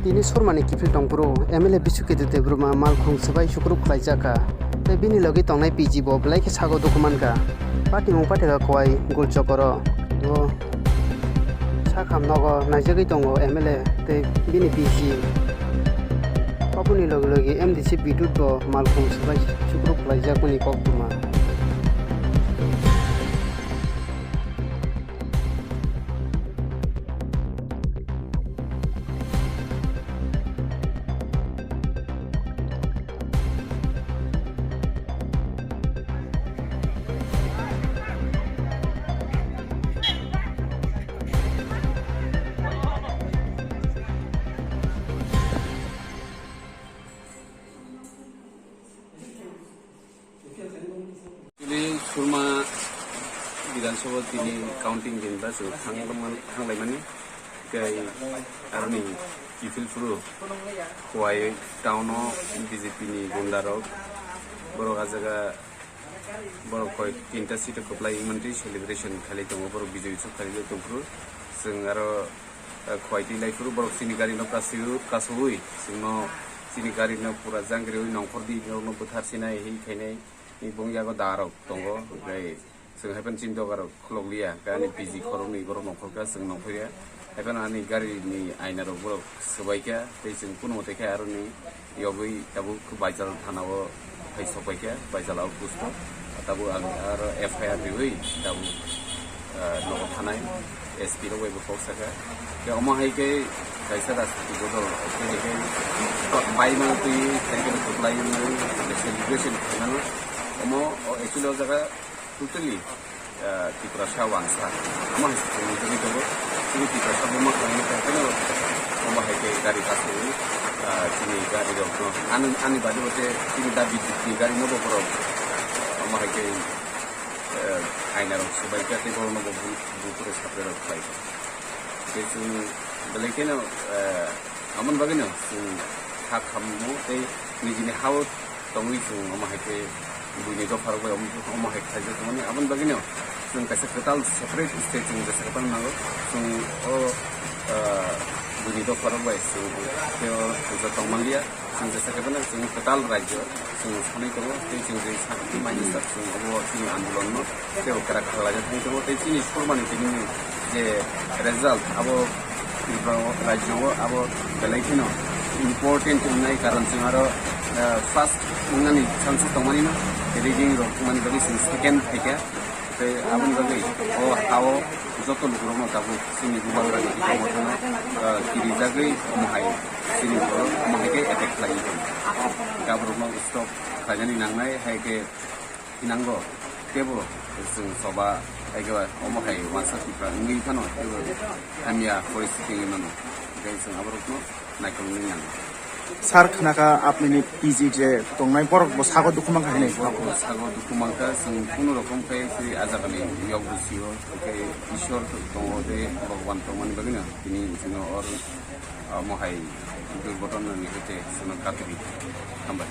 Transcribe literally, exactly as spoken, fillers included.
Tini Surmani kiphil tongphuru M L A Biswakirti Debbarma malkhung swbai sukruk khlaijak kha. Tei bini logi tongnai P G bo belai khe sago dukhu man kha. Patimung pathakha Khowai Gulchokoro. O sakham nogo naijagwi tongo M L A tei bini P G. Aboni logi logi M D C Bidut bo malkhung swbai sukruk khlaijakmani koktwma. Tini Surma Bidhan Sabha tini counting din ba chwng thang-, thanglaimani. Tei aroni kiphil phuru Khowai town o B J P ni gunda rok borok ah jaga borok koi tinta seat o kwplai wngmani twi celebration khlai tongo, borok bijoy utsav khlai tongphuru. Chwng aro, eh, Khowai twi lai phuru borok chini gari no kasui, kasui chwngno chini gari no pura jang riui nongkhor di rok no bwthar sinai hi khainai. Ni bung yago da rok tongo, hwnkhe chwng haikhe chini doga rok khulok liya, hwnkhe ani P G khoroknwi borok nongkhor kha, chwng nongkhor ya. Haikhe ani gari ni aina rok borok swbai kha, tei chwng kunu mate khe aroni yogwi tabuk Baisal thana o phai sok pai kha, Baisal outpost o. Tabuk ang aro F I R riui tabuk ah, nogo thanai S P rok bai bo kok saka. Khe omo hai khe kaisa rajniti bodol hai khe, hai khe bai mano twi hai khe kwplai wngwi celebration khaimano. Omo o actually o jaga totally, ah, Tiprasa wansa. Omo hai se tongwi tongwi tongo. Chini Tiprasa buma khaimani khe haino omo hai khe gari kasui, ah, chini gari rok no. Ani, ani badi bo se chini da B J P ni gari no bo borok omo hai khe eh, aina rok swbai kha tei borokno bo bu-, buphuru supply rok khlai kha. Tei chwng belai kheno, eh, amoni bagwino chwng kha khammo tei nijini ha-o tongwi chwng omo hai khe buini dopha rok bai omo, omo hai khlaijak tongmani. Aboni bagwino chwng kaisa kwtal separate state chwng jesa kwtal nango. Chwng o, eh, buini dopha rok bai chwng tei o jotong manliya. Chwng jesa khe phano chwng kwtal rajyo chwng sanwi tongo, tei chwng je sakni manjak chwng obo chini andolonno tei o kwrak khlaijak thangwi tongo, tei chini Surmani tini je result abo Tripura rajyo o abo belai kheno important wngnai, karon chwng aro, eh, first wngnani chance tongmani no, rigging rok wngmani bagwi chwng second phaikha. Tei aboni bagwi o ha-o joto lukurokno tabuk chini Bubagra ni bisingo mothano, ah, kirijagwi omo hai chini borok omo hai khe attack khlai tong. Gaborokno stop khlainani nangnai, hai khe thinango teibo chwng choba hai khe omo hai wansa Tipra wngwi phano teibo hamya poristiti wngwi mano. Tei chwng aborokno naikolnani nango. Sir, khna kha apni ni P G je tongnai borok bo sago dukhu mankha hinwi. Sago, sago dukhu mankha, chwng kunu rokom khe se ah jaga ni yok bwsio, hwnkhe Ishwar tongo, tei Bhagwan tongmani bagwino tini chwngno or, ah, omo hai durgotona ni hwnkhe chwngno katwi. Hambai.